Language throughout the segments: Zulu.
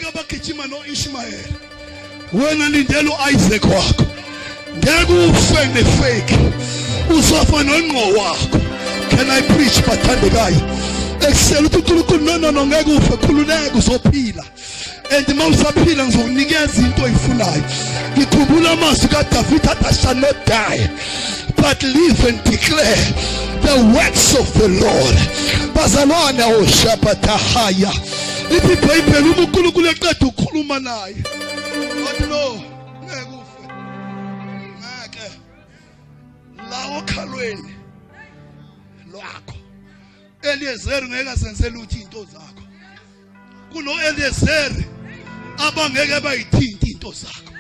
Ngeke abagijima noIshmael. Wena lindela uIsaac wakho. Ngeke ufe nefake. Uzofa nongqo wakho. Can I preach bathandekayo? Ekusela uthi uNkulunkulu no no no ngeke ufe khululeka uzophila. And uma usaphila ngizokunikeza into oyifunayo. Ngikhumbula amazwi kaDavid athi I shall not die but live and declare the works of the Lord. Bazalwane oshabatahaya. Lithi iBhayibheli uma uNkulunkulu eqeda ukukhuluma naye. Wathi no ngeke ufe. Ngeke. La okhalweni lwakho. Eliezer ngeke asenze lutho into zakho. Kuno Eliezer abangeke bayithinta into zakho.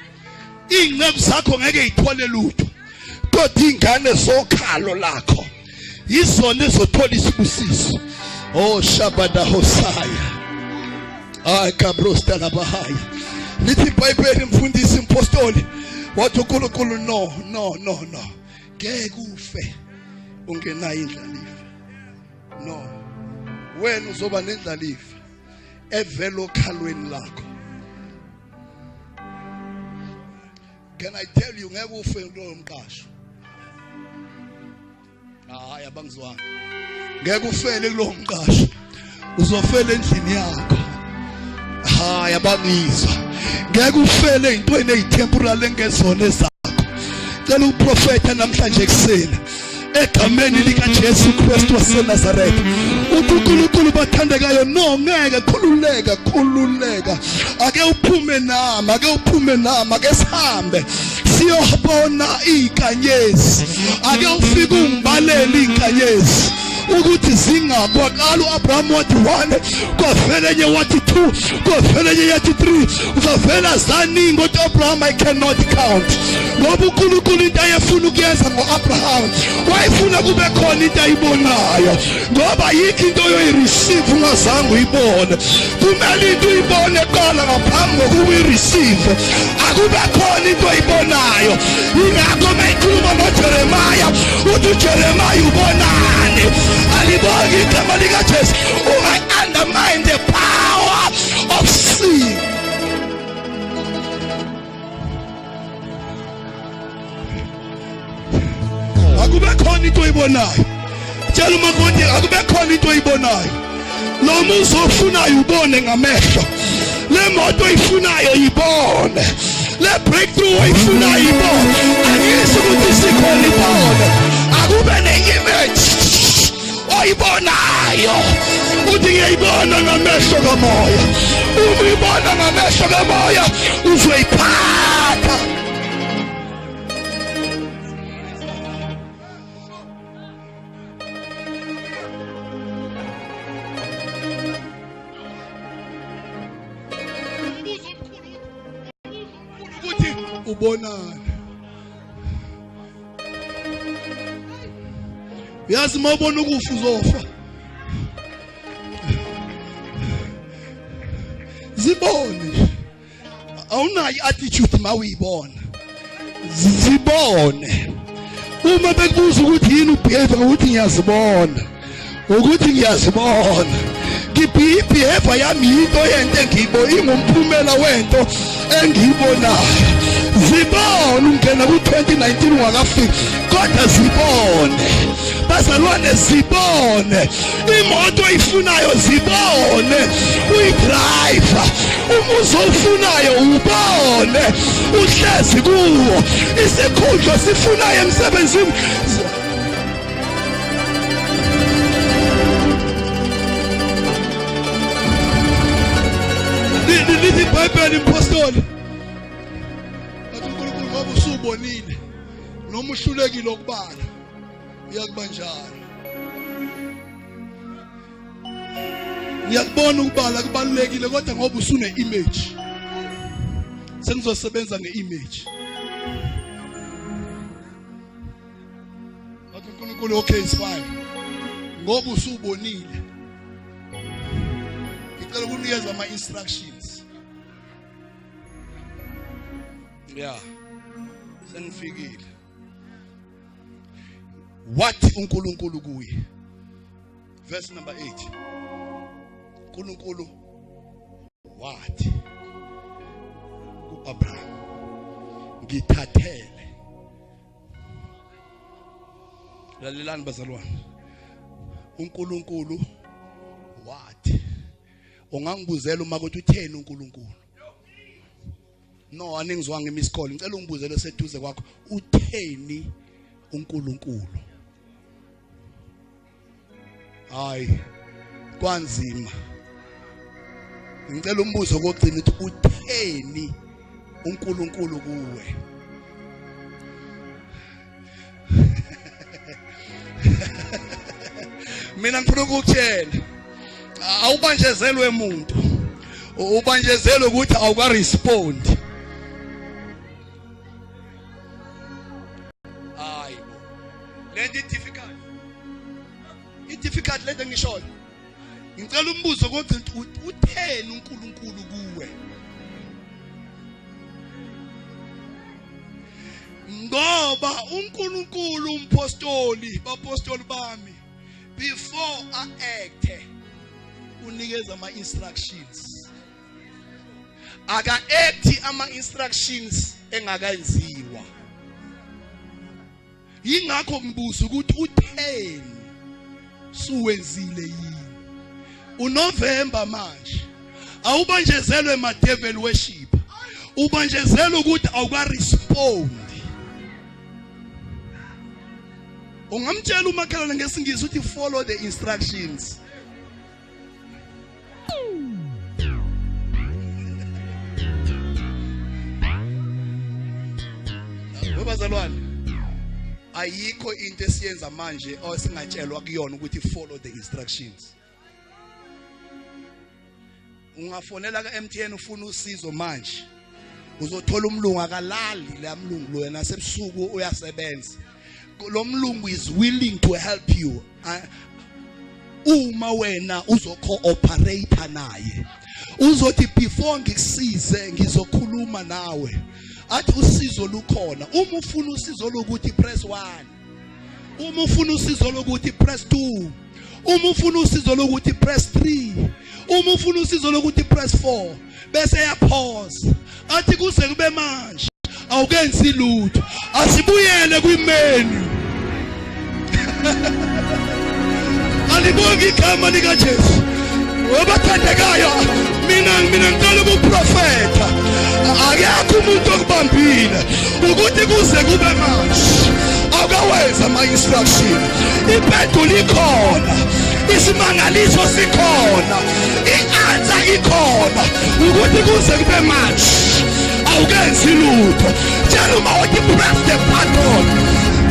Ingcebu zakho ngeke ithole lutho. Kodwa ingane zokhalo lakho yizona ezothola isibusiso. Oh Shabada Hosaya. Ay kabrosta labahaya. Lithi iBhayibheli mfundisi impostoli wathi uNkulunkulu no no no no. Ngeke ufe ungenayo indlalifa. No. Wena uzoba nendlalifa evela okhalweni lakho. Can I tell you ngeke ufe kulowo mqasho. Hayi abangizwanga. Ngeke ufele kulowo mqasho. Uzofela endlini yakho. Hayi abangizwa. Ngeke ufele ezintweni ezitemporal engezona ezakho. Cela uprofeta namhlanje ekuseni. Egameni likaJesu Kristu waseNazaretha. Uthi uNkulunkulu bathandekayo no ngeke khululeka khululeka. Ake uphume nami, ake uphume nami, ake sihambe. Siyobona izinkanyezi. Ake ufike ungibalele izinkanyezi. Ukuthi zingakwaqala uAbraham wathi 1 kwavela enye wathi 2 kwavela enye yathi 3 zavela zaningi kodwa Abraham I cannot count ngoba uNkulunkulu into ayefuna ukuyenza ngoAbraham wayefuna kube khona into ayibonayo ngoba yikho into oyoyireceive ungazange uyibone kumele into uyibone qala ngaphambi kokuba uyireceive akube khona into oyibonayo ingakho mayikhuluma noJeremiah uthi uJeremiah ubonani alibongi igama likaJesu unga-undermine the power of sin. Akube khona into oyibonayo. Tshela umakoti akube khona into oyibonayo. Lo muzi ofunayo ubone ngamehlo. Le moto oyifunayo ibone. Le breakthrough oyifunayo ibone. Angisho ukuthi sikhona ibone. Akube ne-image oyibonayo. Uthi ngiyayibona ngamehlo kamoya. Uma uyibona ngamehlo kamoya uzoyiphatha. Ukuthi ubonani. Yazi uma ubona ukufa uzofa. Zibone. Awunayo i-attitude uma uyibona. Zibone. Uma bekubuza ukuthi yini ubehavior ukuthi ngiyazibona. Ukuthi ngiyazibona. Ngibehavior yami yinto yento engiyibo ingumphumela wento engiyibonayo. Zibone ungena ku-2019 ungakafiki kodwa zibone. Bazalwane zibone. Imoto oyifunayo zibone uyidriver. Umuzi ofunayo ubone uhlezi kuwo. Isikhundla sifunayo emsebenzini. Lithi iBhayibheli impostoli. Bathi uNkulunkulu ngoba usubonile noma uhlulekile ukubala iyakuba njalo. Ngiyakubona ukubala kubalulekile kodwa ngoba usune image sengizosebenza ngeimage. Wathi uNkulunkulu okay it's fine ngoba usubonile ngicela ukunikeza ama instructions. Yeah, sengifikile. Wathi uNkulunkulu kuye, verse number 8, uNkulunkulu wathi Abraham, ngithathele. Lalelani bazalwane, uNkulunkulu wathi, ungangibuzela uma ukuthi utheni uNkulunkulu? No, aningizwanga imisikolo. Ngicela ungibuzele seduze kwakho, utheni uNkulunkulu? Hayi, kwanzima. Ngicela umbuzo kokugcina ukuthi utheni uNkulunkulu kuwe? Mina ngifuna ukukutshela, awubanjezelwe umuntu, ubanjezelwe ukuthi awuka respond. Hayi bo, lento difficult, i difficult lento engishoyo. Ngicela umbuzo kokugcina, utheni uNkulunkulu kuwe? Ngoba uNkulunkulu umpostoli, bapostoli bami, before a-act unikeza ama instructions. Aka act ama instructions engakayenziwa. Yingakho ngibuza ukuthi utheni, suwenzile yini? uNovember manje awubanjezelwe ma devil worship, ubanjezelwe ukuthi awuka respond. Ungamtshela umakhelwane ngesingisi uthi follow the instructions. Webazalwane, ayikho into esiyenza manje osingatshelwa kuyona ukuthi follow the instructions. Ungafonela ka MTN ufuna usizo manje, uzothola umlungu akalali. La mlungu lo yena sebusuku uyasebenza. Lo mlungu is willing to help you uma wena uzocooperate naye. Uzothi before ngikusize ngizokhuluma nawe, athi usizo lukhona. Uma ufuna usizo lokuthi press 1, uma ufuna usizo lokuthi press 2, uma ufuna usizo lokuthi press 3, uma ufuna usizo lokuthi press 4, bese yapause athi kuze kube manje awukenzi lutho, asibuyele kwimenu. Alibonge igama likaJesu. Wabathandekayo, mina ngicela ukuprofetha, akekho umuntu okubambile ukuthi kuze kube manje awukawenza ama-instruction. Impendulo ikhona, isimangaliso sikhona, i-answer ikhona, ukuthi kuze kube manje awukenzi lutho. Tshela uma uthi press the button,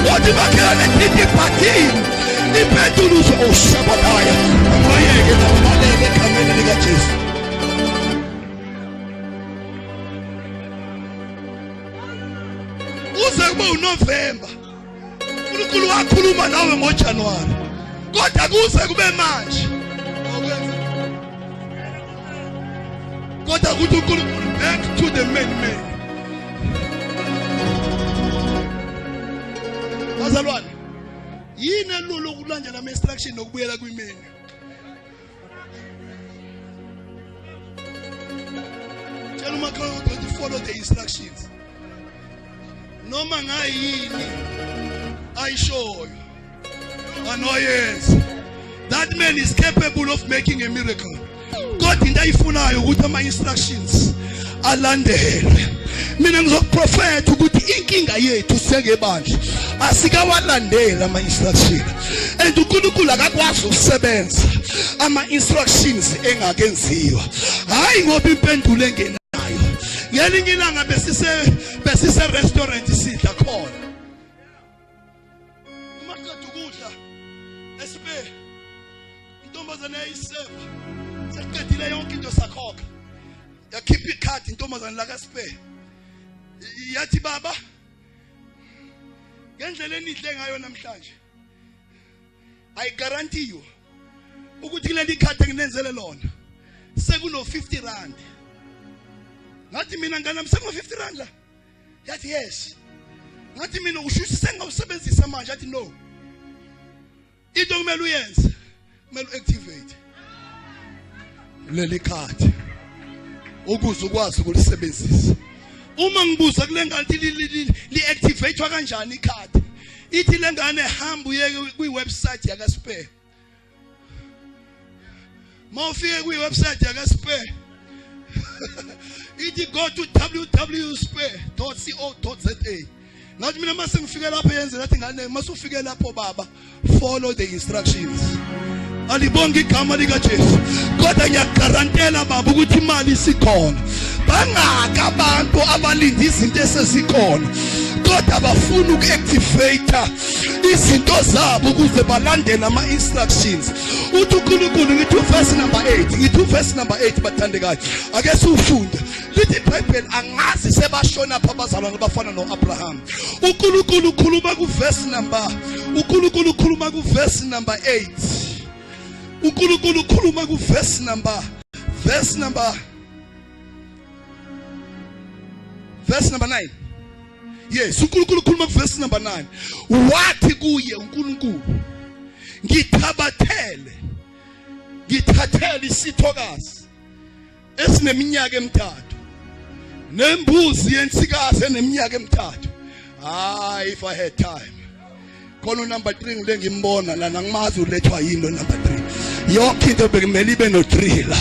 uthi makhelwane thinta ibhathini, impendulo uze ushabalaya. Abayeke labaleke egameni likaJesu. Uze kube uNovember, uNkulunkulu wakhuluma nawe ngoJanuary, kodwa kuze kube manje awukwenzi. Kodwa kuthi uNkulunkulu back to the main man. Bazalwane, yini elula, ukulandela ama instruction nokubuyela kwimenu? Tshela umakhelwane ukuthi follow the instructions. Noma ngayini ayishoyo anoyenza, that man is capable of making a miracle, kodwa into ayifunayo ukuthi ama instructions alandelwe. Mina ngizokuprofetha ukuthi inkinga yethu sengebandla asikawalandeli ama instructions, and uNkulunkulu akakwazi ukusebenza ama instructions engakenziwa. Hayi, ngoba impendulo engenayo. Ngelinye ilanga besise restaurant sidla khona. Uma qeda ukudla esibe intombazane yayiseva, seqedile yonke into, sakhokha, yakhipha ikhadi intombazane la kaSpe, yathi, "Baba, ngendlela enidle ngayo namhlanje, I guarantee you ukuthi kuleli khadi enginenzele lona sekuno 50 rand." Ngathi mina, "Ngane, sekuno 50 rand la?" Yathi, "Yes." Ngathi mina, "Usho ukuthi sengawusebenzisa manje?" Athi, "No, into kumele uyenze, kumele uactivate leli khadi ukuze ukwazi ukulisebenzisa." Uma ngibuza kule ngane li-activatewa kanjani ikhadi, ithi le ngane hamba uye kwi-website yakaSpur. Uma ufike kwi-website yakaSpur ithi go to www.spur.co.za. Ngathi mina mase ngifike lapho yenze ngathi ngane mase ufike lapho baba follow the instructions. Alibonge igama likaJesu. Kodwa ngiyagarantela baba ukuthi imali isikhona. Bangaka abantu abalinda izinto esesikhona, kodwa bafuna uku-activate izinto zabo ukuze balandele ama-instructions. Uthi uNkulunkulu, ngithi uverse number 8, ngithi uverse number 8 bathandekayo, ake siwufunde. Lithi iBhayibheli, angazi sebashona pha abazalwane abafana noAbraham. uNkulunkulu ukhuluma kuverse number, uNkulunkulu ukhuluma kuverse number 8. uNkulunkulu ukhuluma kuverse number, verse number, verse number 9. Yes, uNkulunkulu ukhuluma kuverse number 9. Wathi kuye uNkulunkulu, ngithabathele, ngithathele isithokazi esineminyaka emithathu nembuzi yensikazi eneminyaka emithathu. Hayi, if I had time. Khona number 3 ngile ngimbona lana, ngimazi ulethwa yini lo number 3. Yonke into bekumele ibe no 3 la,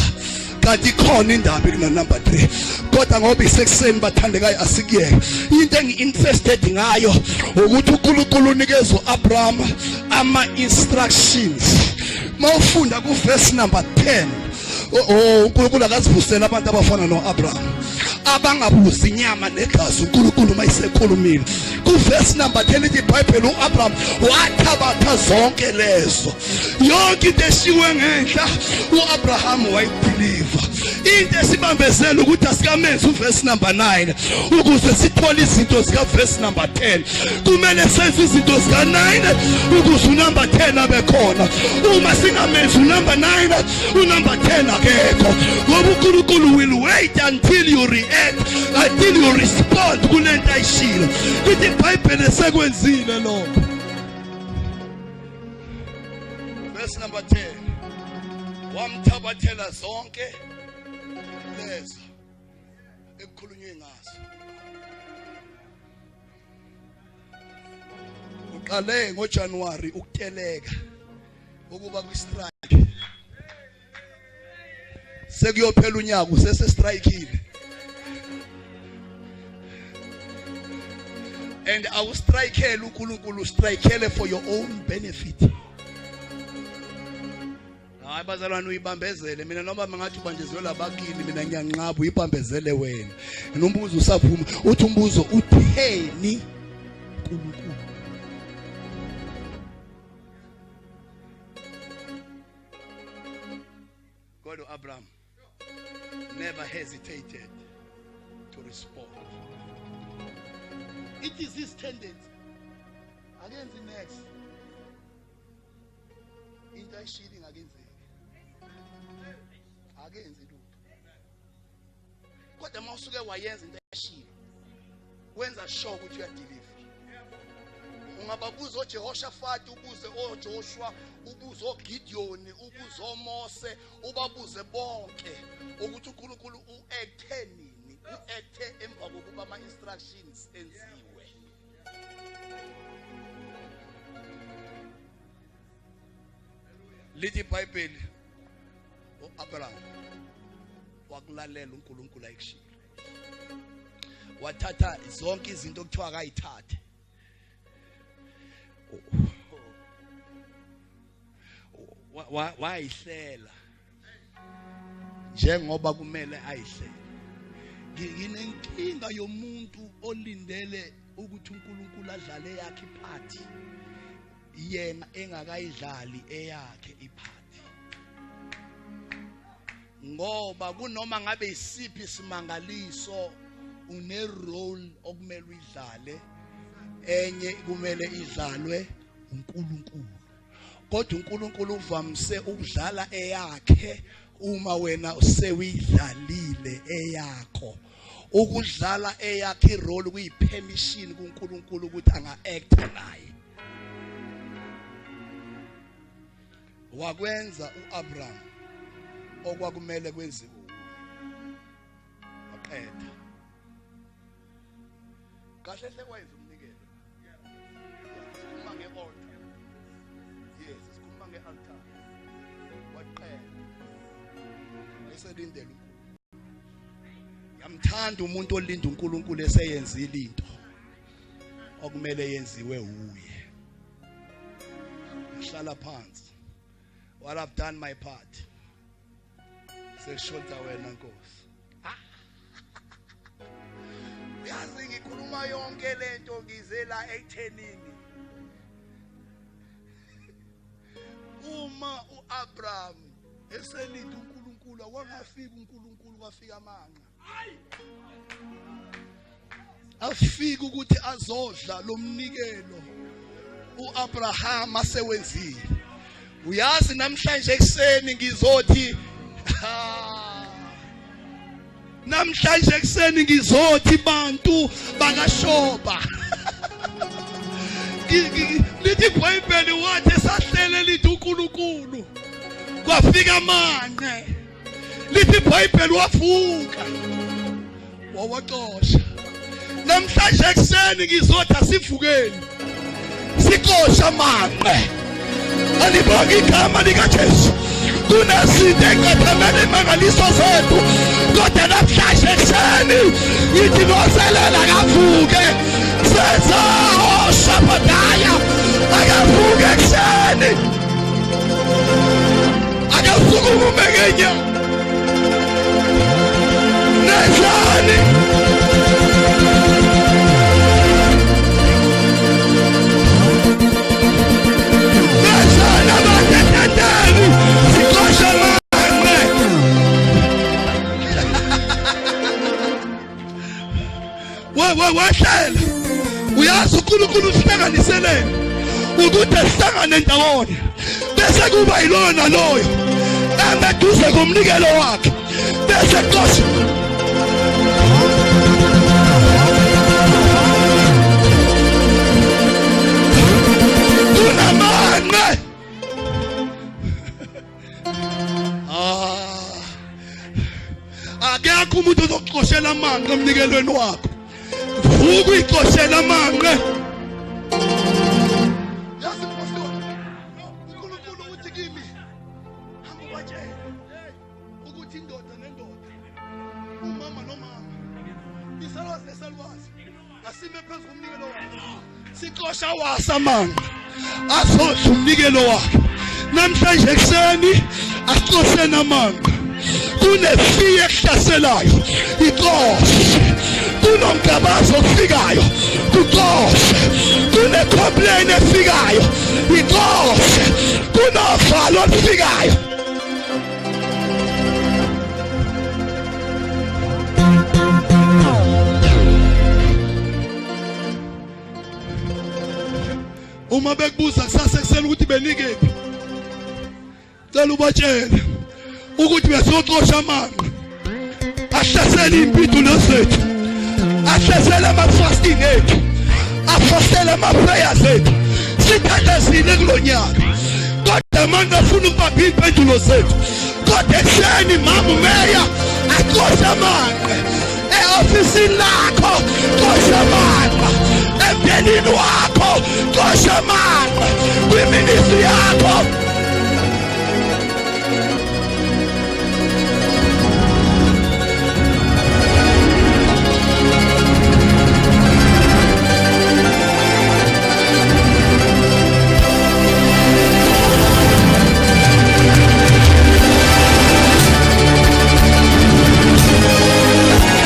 kanti ikhona indaba kuna number 3. Kodwa ngoba isekuseni bathandekayo, asikuyeke. Into engi-interested ngayo ukuthi uNkulunkulu unikeza uAbraham ama instructions. Mawufunda ku verse number 10, oh, uNkulunkulu akazivusela abantu abafana noAbraham abangabuzi inyama negazi. uNkulunkulu mayisekhulumile kuverse number 10, ithi iBhayibheli uAbraham wathabatha zonke lezo, yonke into eshiwe ngenhla uAbraham wayibelieve. Into esibambezela ukuthi asikamenzi uverse number 9 ukuze sithole izinto zika verse number 10. Kumele senze izinto zika 9 ukuze unumber 10 abe khona. Uma singamenzi unumber 9, unumber 10 akekho, ngoba uNkulunkulu will wait until you react, until you respond kulento ayishilo. Lithi iBhayibheli sekwenzile lokho. Verse number 10, wamthabathela zonke lezo ekukhulunywe ngazo. Uqale ngoJanuary ukuteleka ukuba kwi-strike, sekuyophela unyaka usese strikeile, and awustrikele uNkulunkulu, ustrikele for your own benefit. Hayi bazalwane, uyibambezele. Mina noma ngathi ubanjezelwe labakini, mina ngiyanqaba, uyibambezele wena. Nombuzo usaphuma, uthi umbuzo utheni uNkulunkulu? God of Abraham never hesitated to respond. It is his tendency. Akenzi next. Into ayishilo ingakenzeki, akenzi lutho. Kodwa uma usuke wayenza into ayishilo, wenza sure ukuthi uyadeliver. Ungababuza oJehoshaphat, ubuze oJoshua, ubuze oGideon, ubuze oMose, ubabuze bonke ukuthi uNkulunkulu uacte nini. Uacte emva kokuba ama instructions enziwe. Lithi iBhayibheli uAbraham wakulalela uNkulunkulu ayikushilo, wathatha zonke izinto okuthiwa akayithathe, wayihlela njengoba kumele ayihlele. Nginenkinga yomuntu olindele ukuthi uNkulunkulu adlale yakhe ipart, yena engakayidlali eyakhe ipart, ngoba kunoma ngabe isiphi isimangaliso une role okumele uyidlale, enye kumele idlalwe uNkulunkulu. Kodwa uNkulunkulu uvamise ukudlala eyakhe uma wena usewuyidlalile eyakho. Ukudlala eyakhe irole kuyipermission kuNkulunkulu ukuthi anga-acta naye. Wakwenza uAbraham okwakumele kwenziwe, waqeda. Kahle hle kwayenza umnikelo. Sikhuluma nge-altar. Yes, sikhuluma nge-altar. Waqeda. Eselindele uNkulunkulu. Yamthanda umuntu olinda uNkulunkulu eseyenzile into okumele yenziwe uye. Ngihlala phansi. Well, I've done my part. Sekushoda wena Nkosi. Yazi ngikhuluma yonke lento ngize la ekuthenini. Uma uAbraham eselinda uNkulunkulu wangafika uNkulunkulu kwafika amanqa. Afika ukuthi azodla lomnikelo uAbraham asewenzile. Uyazi namhlanje ekseni ngizothi namhlanje ekseni ngizothi bantu bakashoba. Lithi iBhayibheli wathi esahlele lithi uNkulunkulu kwafika amanqe. Lithi iBhayibheli wavuka wawaxosha. Namhlanje ekuseni ngizothi asivukeni sixosha amanqe. Alibonge igama likaJesu. Kunezinto enqathamele imangaliso zethu, kodwa namhlanje ekuseni ngithi noselela kavuke seza oshabadaya akavuke ekuseni akasukume ngenyawo nezani nezani abateteteli sixoshe manqe wehlela uyazi uNkulunkulu usihlanganiselene ukuthi sihlangane ndawonye bese kuba yiloyo naloyo emeduze komnikelo wakhe bese xosha kunamanqe. Ah. Akekho umuntu ozokuxoshela amanqe emnikelweni wakho. Vuka uyixoshela amanqe. Yazi pastor, uNkulunkulu uthi kimi hamba ubatshele ukuthi indoda nendoda, umama nomama, isalwazi nesalwazi asime phezu komnikelo wakhe sixosha wasa amanqa azodla umnikelo wakhe namhlanje ekuseni asixosheni amanqa kunefiye ekuhlaselayo ixoshe kunomgabazo ofikayo kuxoshe kunecomplain efikayo ixoshe kunovalo olufikayo. Uma bekubuza kusasa ekuseni ukuthi benikephi, cela ubatshele ukuthi besoxosha amanqe ahlasele impindulo zethu, ahlasele ama-fasting ethu, afastele ama-prayers ethu. Sithandazile kulo nyaka, kodwa manje afuna ukubamba iy'mpendulo zethu. Kodwa ekuseni mama umeya axoshe amanqe e-ofisini lakho, xosha amanqe emndenini wakho, xosha amanqe kwiministri yakho.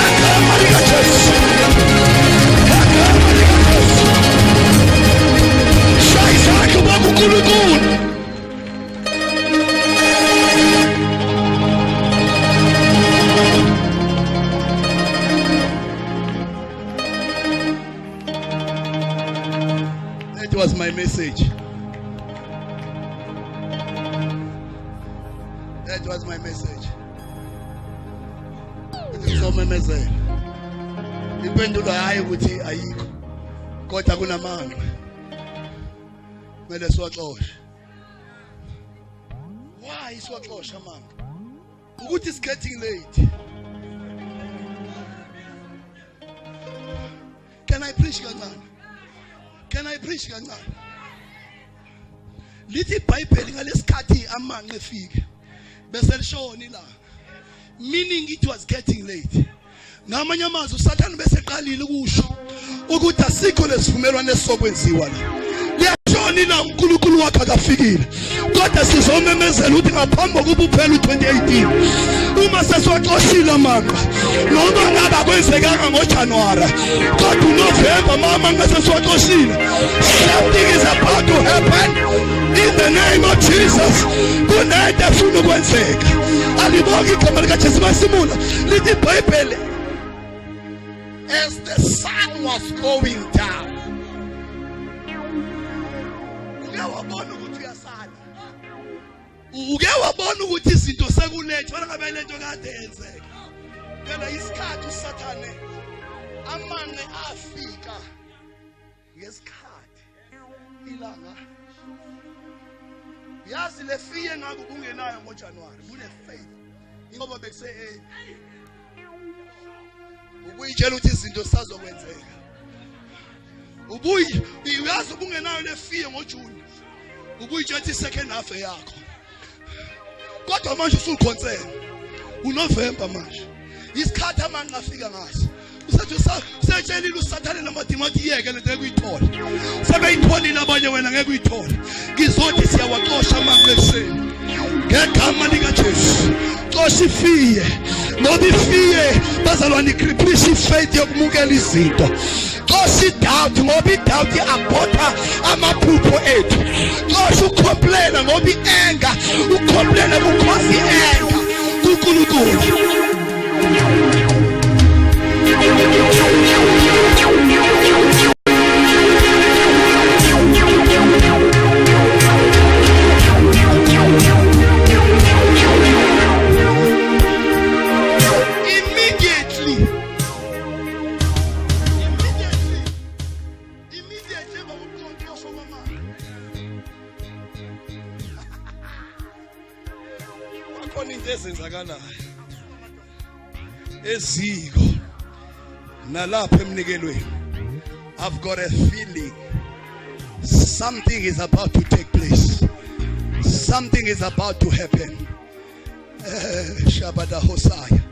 Igama likaJesu. Igama likaJesu. Shaya izandla ubonge uNkulunkulu. That was my message. That was my message. Uthi ngizomemezela. Impendulo hayi ukuthi ayikho. Kodwa kunamanga. Kumele siwaxoshe. Why siwaxosha amanga? Ukuthi it's getting late. Can Can I preach kancane? Can I preach kancane? Lithi iBhayibheli ngalesikhathi amanqe efike bese lishona ilanga, meaning it was getting late. Ngamanye amazwi uSathane bese eqalile ukusho ukuthi asikho lesivumelwano esizokwenziwa la. Liyashona ilanga, uNkulunkulu wakhe akafikile, kodwa sizomemezela ukuthi ngaphambi kokuba uphele u-2018 uma sesiwaxoshile amanqa, noma ngabe akwenzekanga ngoJanuwari, kodwa uNovemba mama ngase siwaxoshile, something is about to happen in the name of Jesus. Kunento efuna ukwenzeka. Alibonke igama likaJesu. Masimula lithi iBhayibheli, as the sun was going down. Uke wabona ukuthi uyasala, uke wabona ukuthi izinto sekulethe fana ngabe lento kade yenzeka phela. Isikhathi uSathane amanqe afika ngesikhathi ilanga, yazi le fear ngako bungenayo ngoJanuary, bune faith ngoba bekuse ubuyitshela ukuthi izinto zisazokwenzeka. Ubuyi uyazi ubungenayo le fear ngoJune, ubuyitshela ukuthi second half yakho, kodwa manje usukhonsela uNovember. Manje isikhathi amanqa afika ngaso, usethi usetshelile uSathane namadimoni athi yeke lento ekuyithola, sebeyitholile abanye, wena ngeke uyithole. Ngizothi siyawaxosha amanqa ekuseni ngegama likaJesu. Xosha i-fear, ngoba i-fear, bazalwane, i-cripplisha i-faith yokumukela izinto. Xosha i-doubt, ngoba i-doubt i-aborta amaphupho ethu. Xosha uku-complaina, ngoba i-anger, uku-complaina ku-causa i-anger kuNkulunkulu. Immediately, immediately, immediately emva kokuxoshwa kwamanzi kwakhona into ezenzakalayo eziko nalapha emnikelweni. I've got a feeling something is about to take place, something is about to happen. Shabada hosaya,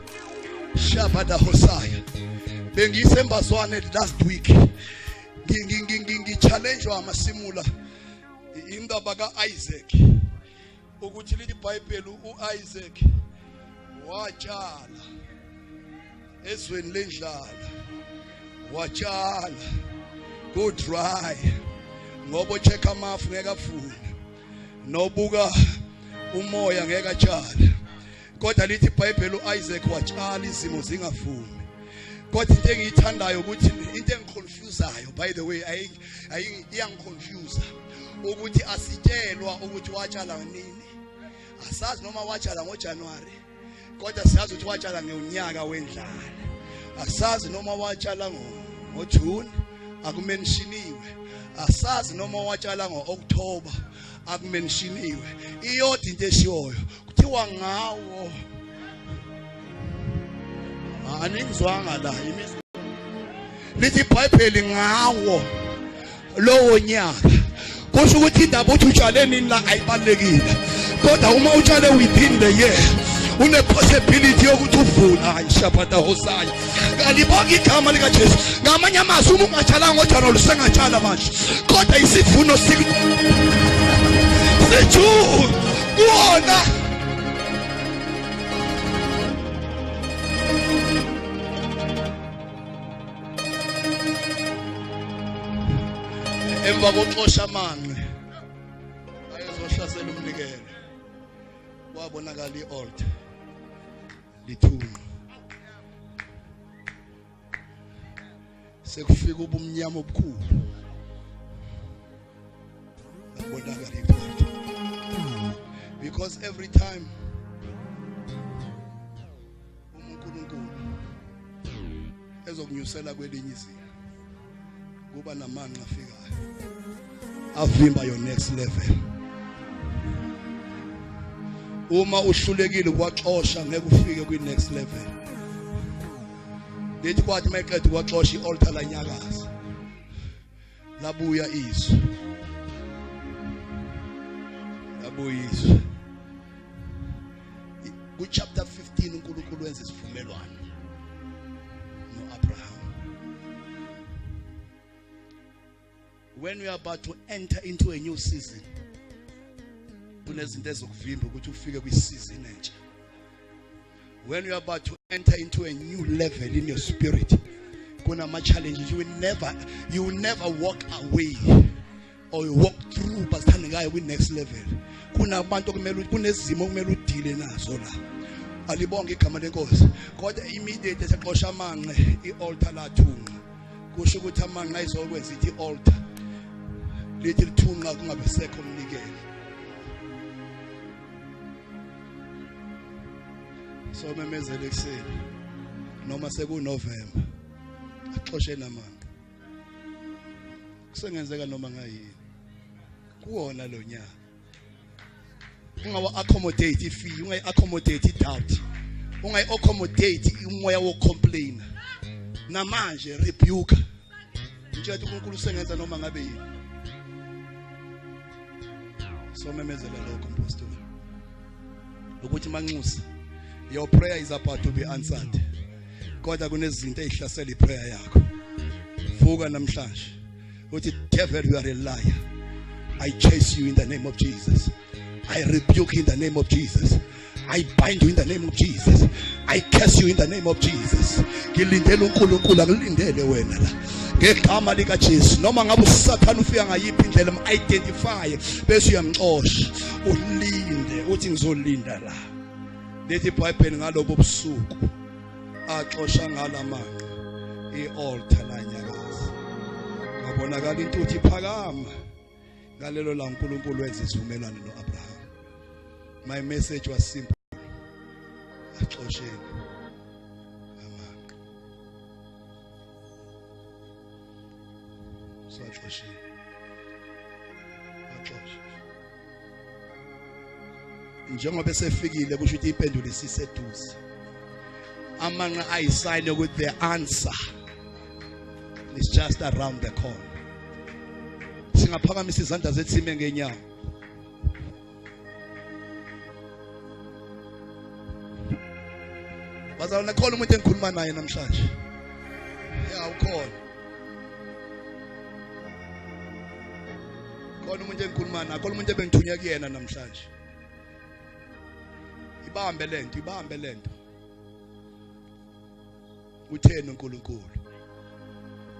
shabada hosaya. Bengisembazwane last week, ngi-challenge amasimula indaba ka-Isaac, ukuthi lithi iBhayibheli uIsaac watshala ezweni lendlala, watshala ku-dry, ngoba check amafu ngeke afune, nobuka umoya ngeke atshale, kodwa lithi iBhayibheli uIsaac watshala izimo zingavumi. Kodwa into engiyithandayo ukuthi into engi-confusayo, by the way, ayi iyangi-confuse ukuthi asitshelwa ukuthi watshala nini. Asazi noma watshala ngoJanuary, kodwa siyazi ukuthi watshala ngonyaka wendlala. Asazi noma watshala ngoJune, aku-mentioniwe. Asazi noma watshala ngo-October, aku-mentioniwe. Iyodwa into eshiwoyo, kuthiwa ngawo, aningizwanga la, lithi iBhayibheli ngawo lowo nyaka. Kusho ukuthi indaba uthi utshale nini la ayibalekile, kodwa uma utshale within the year une possibility yokuthi uvune. Hayi, shapata hosaya, alibonke igama likaJesu. Ngamanye amazwi, uma ungatshalanga ngoJanuwari, usengatshala manje, kodwa isivuno sijune kuwona. Emva kokuxosha amanqe ayezohlasela umnikelo, kwabonakala i-altar lithunqa, sekufika ubumnyama obukhulu, labonakala i-altar, because every time uNkulunkulu ezokunyusela kwelinye izinga, kuba namanqa afikayo avimba your next level. Uma uhlulekile kwaxosha, ngeke ufike kwi next level. Lithi kwathi mayiqeda kwaxosha, i-altar lanyakaza. Labuya izwi, labuya izwi. Ku chapter 15 uNkulunkulu wenza isivumelwano noAbraham. When we are about to enter into a new season, kunezinto ezokuvimba ukuthi ufike kwi-season entsha. When you are about to enter into a new level in your spirit, kunama challenges. You will never walk away or you walk through basithandekayo kwi next level. Kunabantu okumele, kunezimo okumele udile nazo la. Alibonge igama lenkosi. Kodwa immediate esexosha amanqe, ialtar lathunqa. Kusho ukuthi amanqe ayizokwenza ithi ialtar lithi lithunqa kungabe sekho umnikelo. So memezele ekuseni noma sekuNovember, axoshe namanqe. Kusengenzeka noma ngayini kuwona lo nyaka. Ungawa accommodate ifear, ungayi accommodate idoubt, ungayi accommodate umoya wo complain. Namanje rebuke, ngitshela ukuthi uNkulunkulu usengenza noma ngabe yini. So memezela lokho, mpostoli, ukuthi manxusa, your prayer is about to be answered, kodwa kunezinto ezihlasela iprayer yakho. Vuka namhlanje uthi, "Devil, you are a liar. I chase you in the name of Jesus. I rebuke you in the name of Jesus. I bind you in the name of Jesus. I curse you in the name of Jesus." Ngilindele uNkulunkulu, angilindele wena la. Ngegama lika Jesu, noma ngabe uSathane ufika ngayiphi indlela, identify bese uyamxosha. Ulinde, uthi ngizolinda la. Lethi iBhayibheli ngalobo busuku axosha ngalamanqe, ialtar lanyakaza. Kwabonakala intuthu iphakama. Ngalelo la uNkulunkulu wenza isivumelwano noAbraham. My message was simple. Axosheni amanqe. So axosheni. Axoshe. Njengoba esefikile, kusho ukuthi impendulo isiseduze. Amanqe ayisign ukuthi the answer is just around the corner. Singaphakamisa izandla zethu, sime ngenyawo. Bazalwane, khona umuntu engikhuluma naye namhlanje. Ya, ukhona. Khona umuntu engikhuluma naye, khona umuntu ebengithunywa kuyena namhlanje. Ibambe lento, ibambe lento. Utheni uNkulunkulu?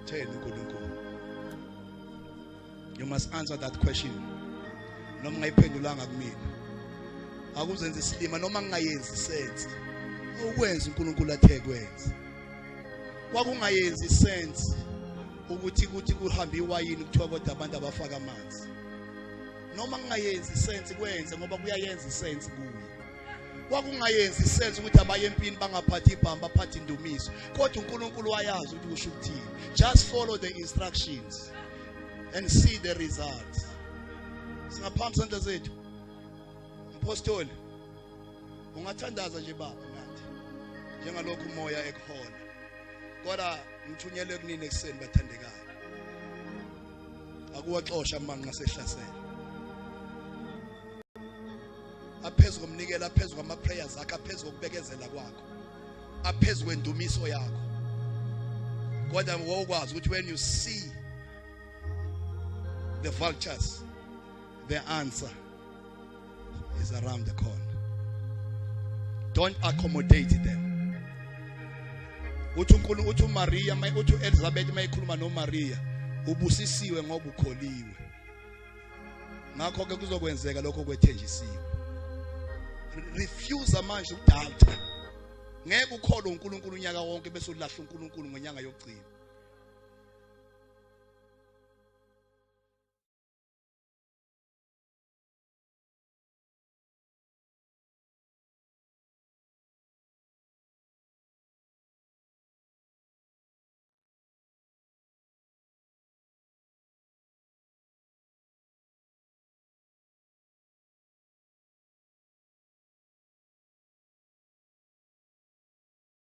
Utheni uNkulunkulu? You must answer that question. Noma ungayiphendulanga kumina, akuzenza isilima. Noma ngingayenzi sense, ukwenza uNkulunkulu athe kwenza. Kwakungayenzi sense ukuthi kuthi kuhamba iwayini, kuthiwa kodwa abantu abafaka amanzi. Noma kungayenzi sense, kwenze ngoba kuyayenza isense kuye. Kwakungayenzi sense ukuthi abaye empini bangaphathi ibhamu, baphathe indumiso, kodwa uNkulunkulu wayazi ukuthi kusho ukuthini. Just follow the instructions and see the results. Singaphambi sandla zethu. Mpostoli, ungathandaza nje baba nathi njengalokhu umoya ekuhola, kodwa ngithunyelwe kunini ekuseni, bathandekayo, akuwaxosha amanqa sehlasela aphezu komnikelo, aphezu kwama-prayers akho, aphezu kokubekezela kwakho, aphezu kwendumiso yakho. Kodwa wokwazi ukuthi when you see the vultures, the answer is around the corner. Don't accommodate them. Uthi uNkulunkulu, uthi uMaria, uthi uElizabeth mayikhuluma noMaria, ubusisiwe ngoba ukholiwe, ngakho ke kuzokwenzeka lokho kwethenjisiwe. Refuse manje udoubt. Ngeke ukholwe uNkulunkulu unyaka wonke bese ulahla uNkulunkulu ngenyanga yokugcina.